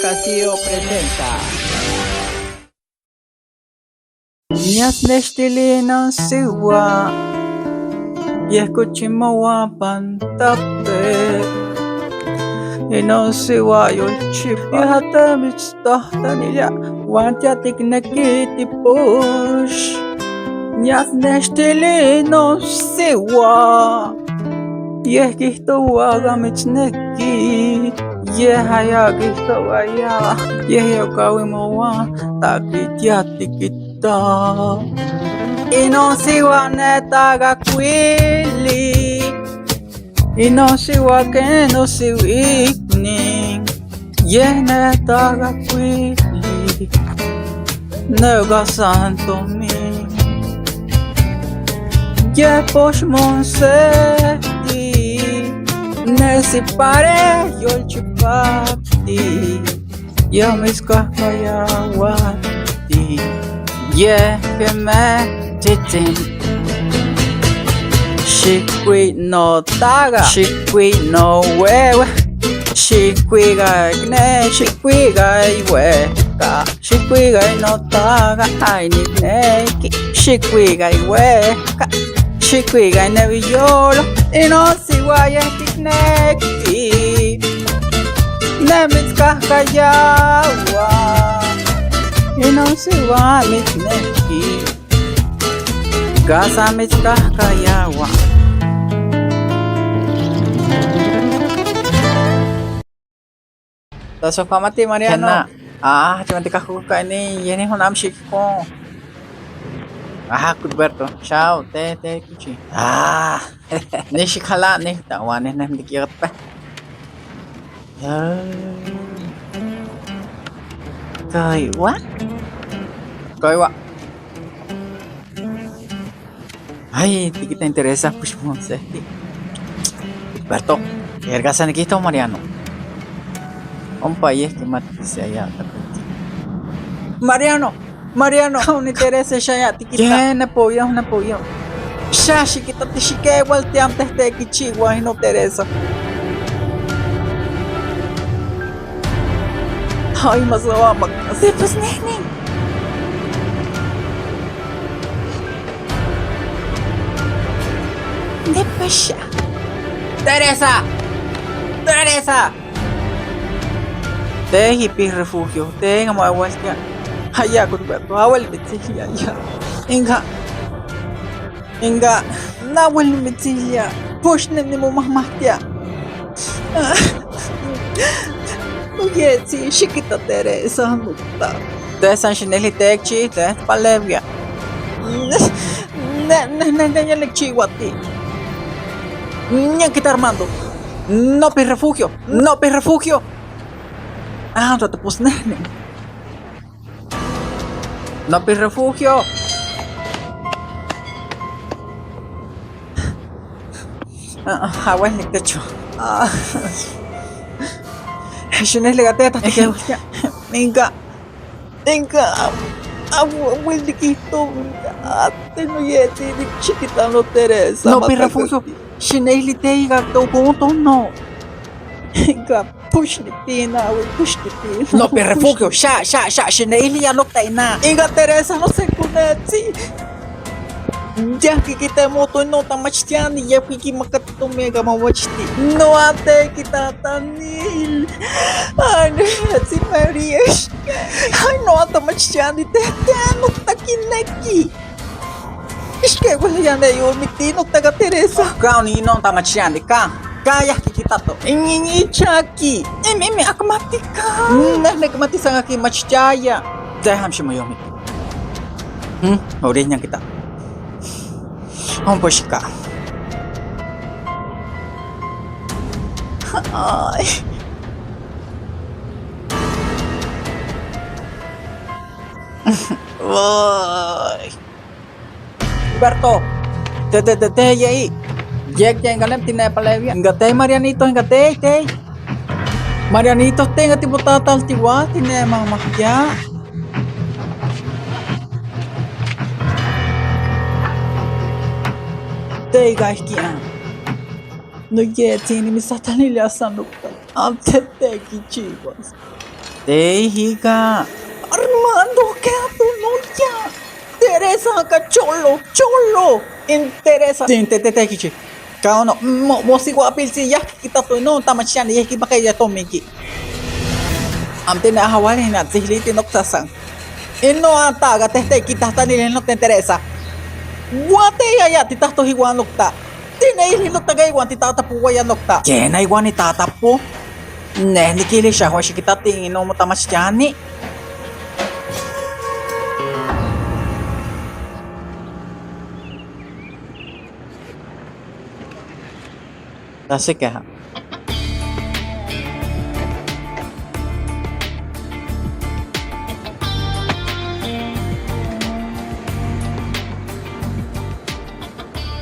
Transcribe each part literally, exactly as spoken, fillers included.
Castillo presenta. Nias nextili inon siwa, yeh kochi mowapantape. Inon siwa yolchipa, yeh atemitztohtonilia, uan tia tikneki tipox. Nias nextili inon siwa, yeh kihtowa aka mitsneki, yeh aya kihtowa ya, yeh yokawi mowa, taki tia tikita. Inon siwa netakakuili, inon siwa ken nosiwikni. Yeh netakakuili, neka san tomin. Yeh pox monsehti, nesi pare yolchipakti. Yomitskahkayawati. Yeh kemeh tsitsin. Xikui notaka, xikui nowewe, xikuika ikne, xikuika iwehka, xikuika notaka, ay nikneki, xikuika iwehka, xikuika inewiyolo, inon siwa yeh tikneki. Ne mitskahkayawa, inon siwa mitzneki. Kasa mitskahkayawa. Tlasohkamati, Mariano. Kena. Ah, chimantikahkokani, yeh nihon amxikko. Ah, Cuthberto. Chao, te, te, kichi. Ah. Nixikhala, nihta, wan, neh, neh, nikiatpe. Ah. Kaiwa. Kaiwa. Ay, tikita interesa, pues, monsehti. Berto, erga san nikihto Mariano. Ompa yeh kimati se aya. Mariano. Mariano, ka oniteresa, xa ya tikita. Ken napoyo, napoyo. Xa xikitati, xikewalti, antes te kichiwa inon Teresa. Ay, mas awamak. Te pues nehnen. Te pues xa. Teresa. Teresa. Te ipi refugio, te amo awaltia. Aya, Cuthberto, awal mitzilia ya. Inka, inka, nawal mitzilia. Pox ne nimomahmahtia. Oyetzi, xikita Teresa, nota. Te san xinehli te kichi, te palewia. Ne, ne, ne, ne, ne, nikchiwati. Nian kita Armando. Nopi refugio, nopi refugio. Ah, un rato, pues, nene. Nopi refugio. Ah, ah, awel niktecho. Ah. Xinehli ka te tahtik. Inka. Inka, a-, a-, awel nikihto, a-, te noyetzi, xikita no Teresa. Nopi refugio, xinehli te ika tokonto no. Inka, pox nipina, awel pox nipina. Nopi refugio, xa, xa, xa, xinehli ya nokta ina. Inka Teresa, no se konetzi. Yahki kitemoto no tamachtiani, yahki kimaka tomi ika mawachti. No ate kitatanil. Ay, no, atsi María. Ay, no, tamachtiani, te, te, no takineki. Ixke, wala ya ne yo miti, no taka Teresa. Ka oni no tamachtiani, ka. Ka yahki kitato. Iñiñi chaki. Imi, imi, akmatika. Neh nikmati san aki machtiaya. Te ham ximoyomiti. Hmm, ori nian kita. Ompa xika. Ay. Ay. Berto. Te, te, te, te, yei. Yek, yek, ngalem tine palewia. Inka te, Marianito, inka te, te. Marianito, te, inka tipo tatal tiwa, tine mamahya. Te ika ihki a. Noyetzi, nimitstlahtlaniliah san nokal. Amo tlen tekichiwas. Te ika. Armando, ke ato noya. Teresa, ka cholo, cholo. In Teresa. Tin te te te kichi. Ka ono, mo, mosiwapiltsi ya kitato no, tamachtani ya kimakaya tomiki. Amtene ahawali na tsihli ti noktasan. Ino ataga te te kitahtani le no te Teresa. Guate ya ya ti tahto hiwa nokta. Tine ili nokta ga iwan ti tatapu waya nokta. Kena iwan ni tatapu. Ne nikili shahwa shikitati ino mo tamachtani. Así que, ajá.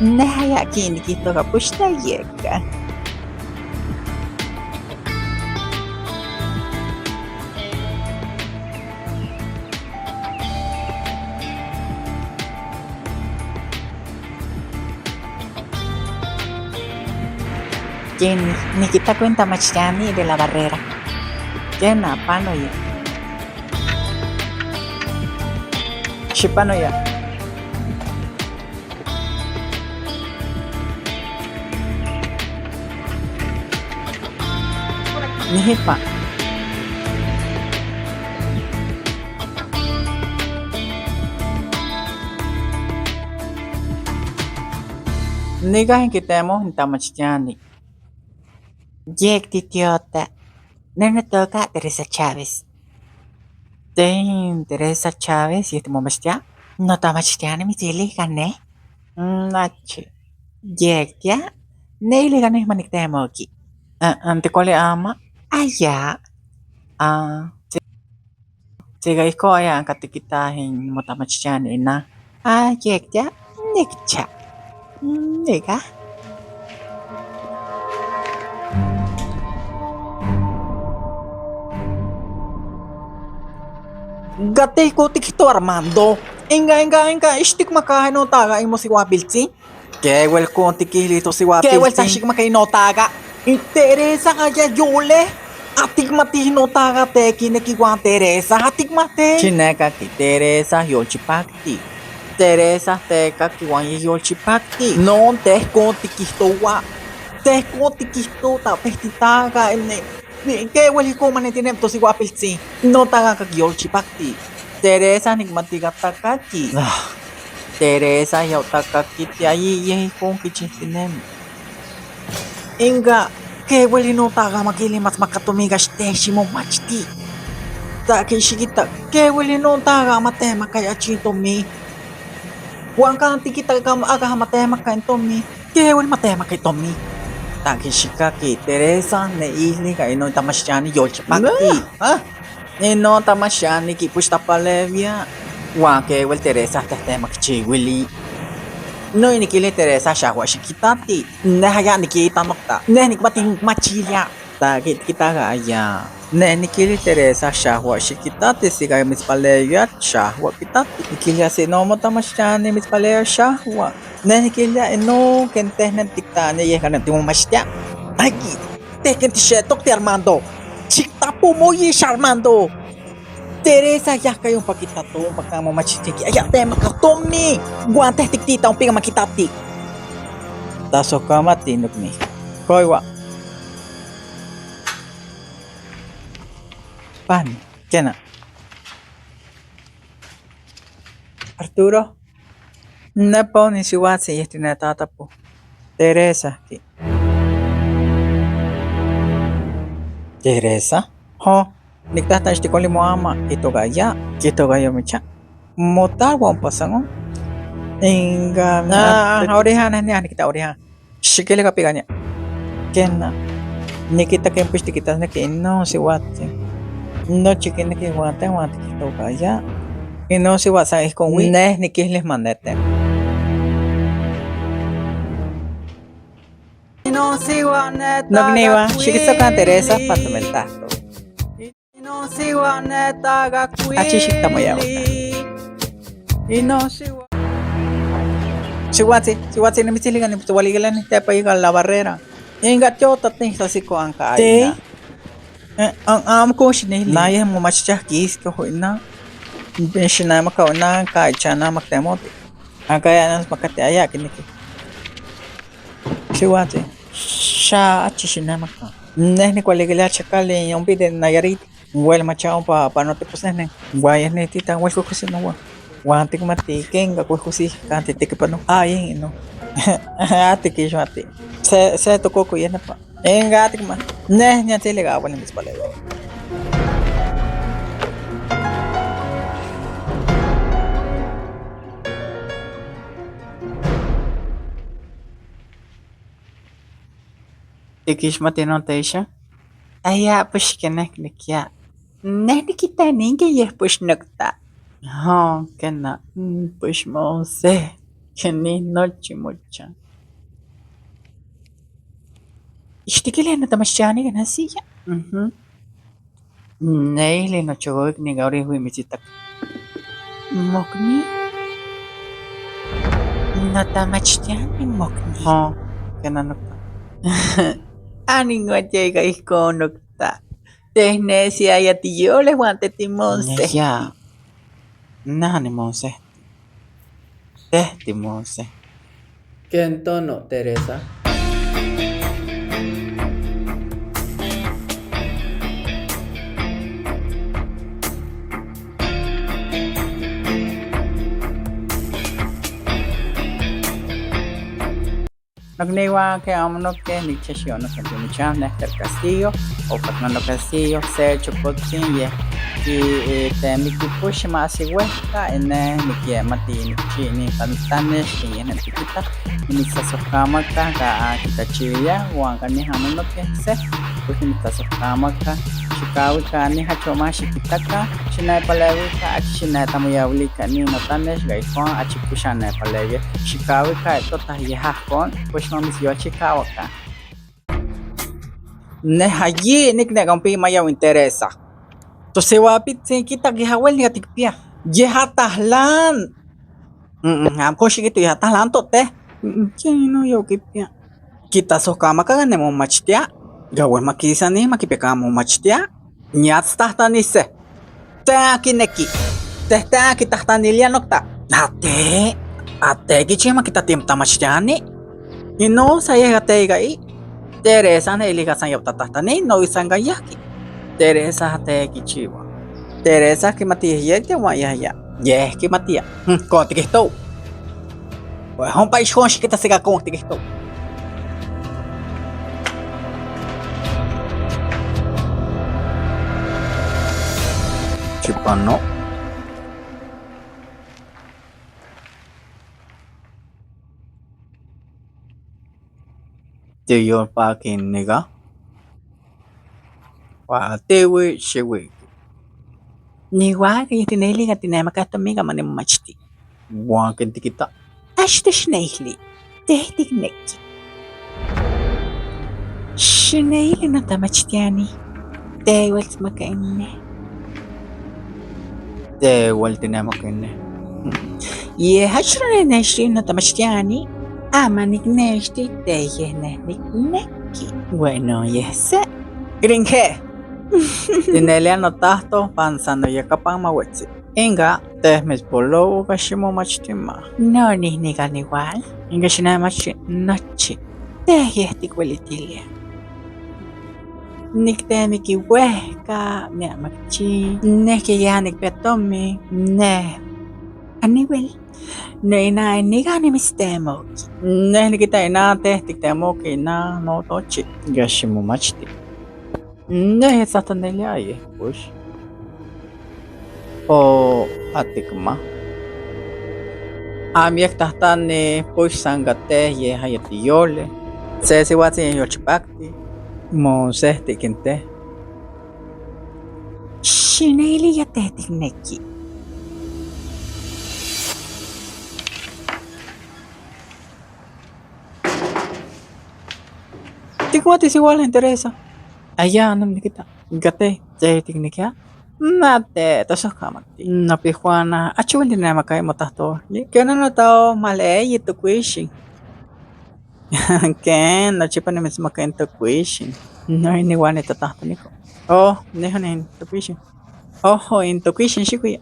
Neha ya kini kitoka pushta yeka. Ken nikita kuenta machtiani de la barrera. Ken apanoya. Shipanoya. Nihipa. Nika hikitemo nitamachtiani. Yek titiota. Ne netoka Teresa Chávez. Ten Teresa Chávez, yek timomachtia. Notamachtiani mitsili kane. Nachi. Yek tia. Ne ili kane maniktemoki. Antikoli ama. Aya. Ah. Tika iko aya anka tikitahin motamachtiani ina. Ah, yek tia, nikcha. Nika. Gati ko tikito Armando. Inga, inga, inga, ishtik makahe no taga imo siwapiltsi. Kewel kon tikili to siwapiltsi. Kewel ta shikmaka ino taga. Teresa aya yole. Atikmati no taga teki neki wan Teresa. Atikmati. Chinekaki Teresa yolchipakti. Teresa tekaki wan yolchipakti. Non te kon tikihtowa. Te kon tikihto ta pehti taga ene. Kewel iko manetinem to siwapiltsi. No taga kaki yolchipakti. Teresa nikmati katakaki. Teresa ya otakakiti ayi yeh ijkon kichijtinemi. Inka, keweli no taga makili matsmaka tomi, kaxtehxi momachti. Taki xikita, keweli no taga matemaka achi tomi. Wan kan tikita aka matemaka tomi, keweli matemaka tomi. Taki xikaki, Teresa, ne ihlika ino tamachtiani yolchipakti. Ino tamachtiani kipuchtapalewia. Wan kewel Teresa tehtemakchiwili. No inikili Teresa xahua xikitati. Neh aya nikita nokta. Neh nikmati nikmachilia. Taki tikitaka aya. Neh nikili Teresa xahua xikitati, sika mitspalewia xahua kitati. Nikilia si no motamachtiani mitspalewia xahua. Neh nikilia ino ken teh nen tiktani yeh kan timomachtia. Ay, teh ken tixetokti Armando. Xiktapo moyix Armando. Teresa yahka yompa kitato, ompa kan momachtihtinki. Aya temaka tomi. Wan teh tiktita ompa kan makitati. Tasohkamati nokni. Koiwa. Pan. Kena. Arturo. Nepo nisiwatsin yehti netatapo. Teresa ki. Teresa? Ho, niktahtan xtikoli moama, kihtoka ya, kihtoka yomicha. Motawa ompa san. Inka, ah, oriha, neh niah nikita oriha. Xikilika pikania. Kena. Nikita ken pues tikitasneki inon siwatsin. Nochi kineki wan teh wan tikihtoka ya. Inon siwatsin ijkon wits. Neh nikilih manete. Nokniwa, xikitsokan Teresa, pato meltahto. Achi xiktamoyawaka. Siwatsin, siwatsin, nimitsilia nika niptowalikilia nitepa ika la barrera. Inka tiotatnih sasiko anka aina. Eh, am, amo koxinili. Naya momachtia kisko hoina. Xinamaka hoina ka icha namak temoti. Aka ya nas makati aya kiniki. Xiwatsi. Xa achi xinamaka. Neh nikualikilia chakali ompi de Nayarit. Wel machia ompa panoti pues neh ne. Waya neh tita wel kukusi no wa. Wan tikmati ken ka kukusi kan titekipano. Ayi no. Ati kixmati. Se, se tokoko yeh nepa. Enga tikma. Neh niatsili ka amo nimitzpalewa. Tikixmati non teixa? Aya, pues ken neh nikia. Neh nikita nin ken yeh pues nokta. Ha, kena, mm, pues mose. Keni nochi mocha. Ixtikili notamachtiani ken nasiya. Mhm. Neli nochokoi nika ori hui mitsitak. Mokni. Notamachtiani mokni. Ha, kena nokta. Ani ngotia ika ihkon nokta. Tehnesi aya tiyole wan te timonse. Neya. Nani monse. Teh timonse. Ken tono, Teresa. Nokniwan, ken amo nokeh nikchexi onokeh timichan neh ter Castillo, o Fernando Castillo, se chokotsin yeh ki, eh, temiki pues ma siwehka, eh, neh nikiemati nikchi nin tlanextin yeh nentikita, nimitztlasojkamaka ka, ah, kitachiwia, wan kanih amo nokeh se, pues nimitztlasojkamaka, xikawika niha choma xikitaka, xinepalewika, achi xinetamoyawilika nin notlanex, ka ihkon achi pues xanepalewia, xikawika etotah yeh ahkon, pues ma mitzyolchikawaka. Neh ayi nikneki ompi mayawi Teresa. Tosiwapitsin, kita kihawil nika tikpia. Yeh atahlan. Mm, mm, amo kox xikito yeh atahlan tote. Mm, mm, ken no yokipia. Kita sohkamaka kan ne momachtia. Yawel makisani makipia kan momachtia. Niatstahtanise. Te aki neki. Te, te aki tahtanilia nokta. Ate, ate kichi makitati tamachtiani. Ino sa yeh ate ika i. Teresa ne ilika san yotatahtani, no isan ka yahki. Teresa te kichiwa. Teresa kimati yeh yekte wan yahya. Yeh kimatia. Hm, kon tikihto. Pues, ompa ixkon xikita sika kon tikihto. Chipano. Tiyolpaki nika. Wa tiwi xiwi. Niwaki tineli ka tinemaka tomin ka manimomachti. Wan ken tikita. Axto xineili. Te tikneki. Xineili notamachtiani. Te uel tmaka inne. Te uel tinemaka inne. Yeh achi ronenexti notamachtiani. Ama niknexti te yeh neh nikneki. Bueno, yeh se. Gringe. Tinelia notahto, pansa noyakapan mawetsi. Inka, te mitspolowa ka ximomachti ma. No, nihnika niwal. Inka xinemachti nochi. Te yeh tikwelitilia. Niktemiki wehka, niamakchi. Neh ke ya nikpia tomin. Neh. Aniwel. Neh ina nika nimitztemoki. Neh nikita ina te tiktemoki ina motochi. Inka ximomachti. Neh tsahtanilia yeh pues. O atikma. Amo yek tahtani pues san ka te yeh ayati yoli. Se siwatsin yolchipakti. Monsehti ken te. Xineili ya te tikneki. Tikmati siwal Teresa. Aya, no nikita. Ka te, te tiknekia. Nate, tosohkamati. Nopihuana, achi ueli nemakai motahtoli. Ken no notao, maleyi tokuixin. Ken, nochipa nimitsmakai tokuixin. No iniwani totahtolihko. Oh, nejo nen tokuixin. Ojo, in tokuixin xikuia.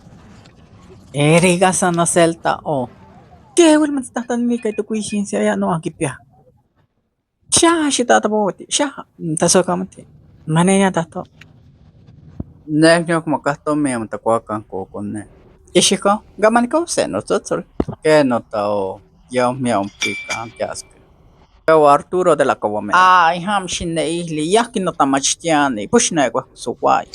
Erika san no selta o. Keuel matsitahtani nika tokuixin se aya no akipia. Xa, xitahtapouiti, xa, tasokamati. Manenia tahto. Nek nyok makahto mi amo takuakan kokone. Ixiko, gamaniko se no tsotsol. Ke no tao, yo mi amo pikan kiaske. Yo Arturo de la Cobomera. Ay, ham xineili, yaki no tamachtiani, pues ne kuak suwai.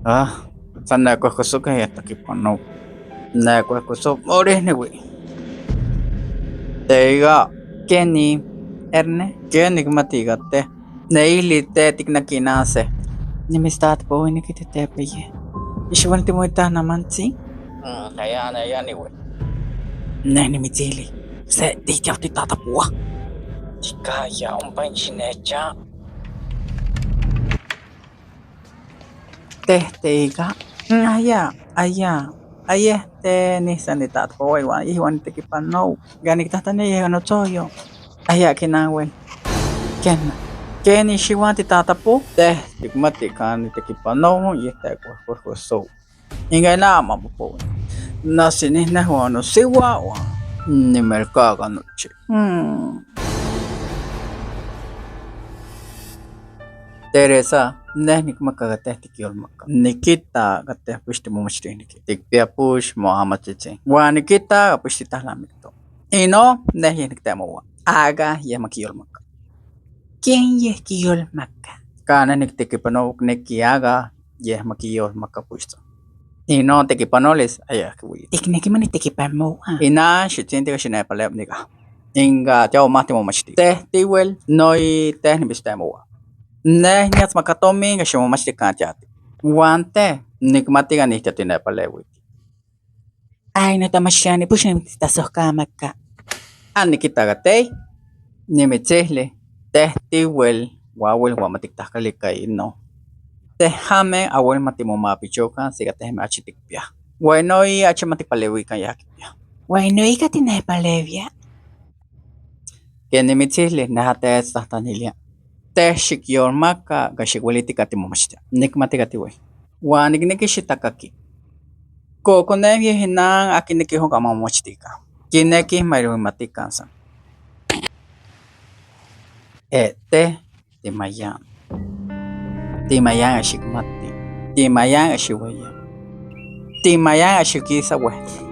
Ah, san nekuehkosoka ya takipano. Nekuehkoso orihniwi. Teiga, keni, Erne, keni nikmati ika te. Neili te tikneki nase. Nimitstahtapouiniki te tepeye. Ixiuan timoita namantsi. Mm, aya, aya niwi. Ne nimitsili. Se titiautitahtapouia. Tikaya ompa inchinecha. Te, te ika. Mm, aya, aya. Aye, te nisan nitahtapouia iwan, iwan nitekipanou. Ga niktahtani iwan notsoyo. Aya kinauel. Ken, ken ixiuan titahtapou? Te, tikmati kan nitekipanou, ye te kuehkuehkosou. Inga ina mapopouin. Nasi nihnehua nosiwa ua nimelkaka nochi. Hmm. Teresa, ne nikmaka kateh tikiyolmaka. Nikita kateh pux timomachtihniki. Tikpia pux moamatsitsin. Ua nikita pux titahlamikto. Ino, ne yeh niktemowa. Aga yeh makiyolmaka. Ken yeh kiyolmaka? Kaneh niktekipanowa neki aga yeh makiyolmaka puxtso. Inon tekipanolis ayek kiuili. Tikneki manitekipanowa? Ina, xitsintika xinepalewa nika. Inka tia omahti momachti. Teh tiuel, noi teh nimistemowa. Neh niatsmaka tomin inka ximomachti kan tiati. Wan teh, nikmatika nihtia tinepalewiti. Ay, notamachtiani, pux nimitstasohkamaka. Anikitaka tei, nimitsihli, teh tiuel, ua uel ua matiktahkalika ino. Teh ame, auel matimomapichokan, sika teh me achi tikpia. Ua ino i achi matikpalewikan ya kipia. Ua ino ika tinepalewia. Ken nimitsihli, neha teh tstahtanilia. Teh xikyolmaka, ka xiwelitika timomachtia. Nikmatika tiuel. Ua nikneki xitakaki. Kokonewi yeh inan aki neki onka mamomachtika. Kineki mailuimatikan san. E, teh, timayan. Timayan axikmati. Timayan axiueya. Timayan axikisa uehtli.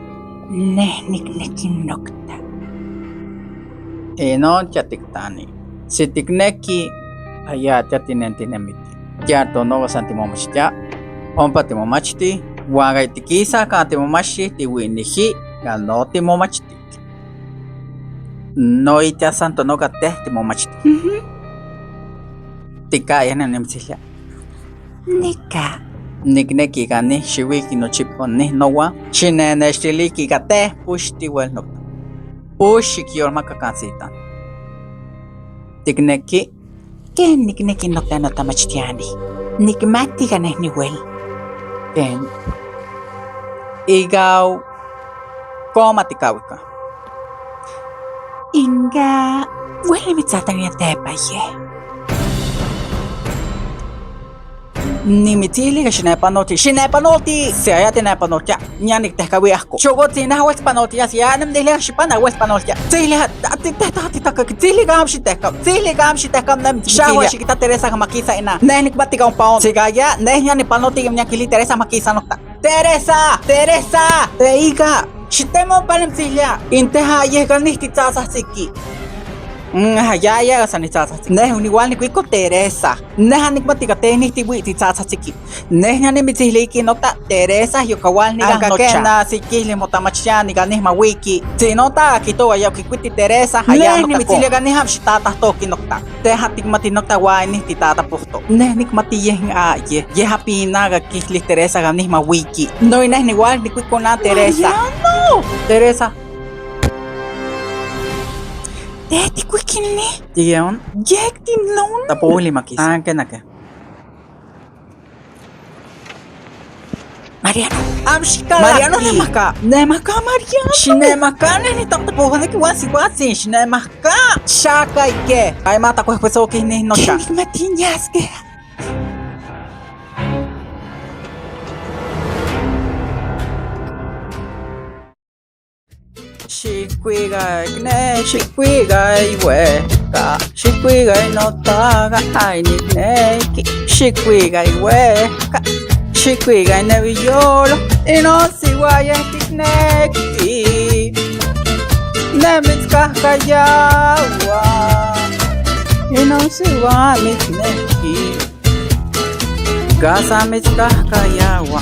Neh nikneki nokta. Inon tia tiktani. Si tikneki, aya tia tinentinemiti. Tia tonowa san timomachtia. Ompa timomachti. Ua ka tikisa kan timomachti, tiwiniki, ka no timomachti. Noi tia san tonoka teh timomachti. Tika, ya ne nimitsihlia. Nika. Nikneki ika nih xiwiki nochipa nih nowa. Xinenextiliki ika teh pux tiuel nokta. Pux xikyolmaka kan sitan. Tikneki. Ken nikneki nokta notamachtiani. Nikmati ika neh niuel. Ken. Ika koma tikauika. Inka, uel nimitstlahtania tepaye. Nimitsili ika xinepanoti, xinepanoti. Se aya tinepanoltia, nian niktehkawi ahko. Xokotsin, neh auel tspanotia, se aya nimitsili ika xipana, auel tspanotia. Tsili, a, a, ti, te, ta, ti, ta, ka, tsili ika amo xitehkawi, tsili ika amo xitehkawi, ne, xaua, xikita Teresa ka makisa ina. Neh nikmatika ompa on. Sika aya, neh nian nipanoti, nian kili Teresa makisa nokta. Teresa! Teresa! Te ika, xitemo ompa nimitsihlia. Inteha yeh kanih titsatsahtsiki. Mm, ya, ya, san nitsatsahtsiki. Neh oniual nikuiko Teresa. Neh anikmati ika te nih tiwi titsatsahtsiki. Neh nian nimitsihiliki nota Teresa yokaual nika nocha. Aka kena sikihli motamachtiani kanih mawiki. Tsi nota kihtowa ya okikuiti Teresa, aya neh nimitsihilika kanih amo xitatatahtoki nokta. Teha tikmati nokta ua inih titatapohto. Neh nikmati yeh aye. Yeh apina ka kihli Teresa kanih mawiki. Noi neh niual nikuiko na Teresa. Mariano! Teresa. Teh tikuiki ni? Tiyeon. Yek tinon. Tapouili makis. Ah, kenake. Mariano. Amo xikalaki. Mariano, nemaka. Nemaka, Mariano. Xinemaka, ne nitoktepojoneki uan siuatsin, xinemaka. Xakaike. Ay, ma takuehkuesokih nin nocha. Ken nikmati niaskeh. Xikuikak ne, xikuikak wehka, xikuikak notaka, ay nikneki. Xikuikak wehka, xikuikak newiyolo, inon siwa yeh tikneki. Ne mitskahkayawa, inon siwa mitzneki. Kasa mitskahkayawa.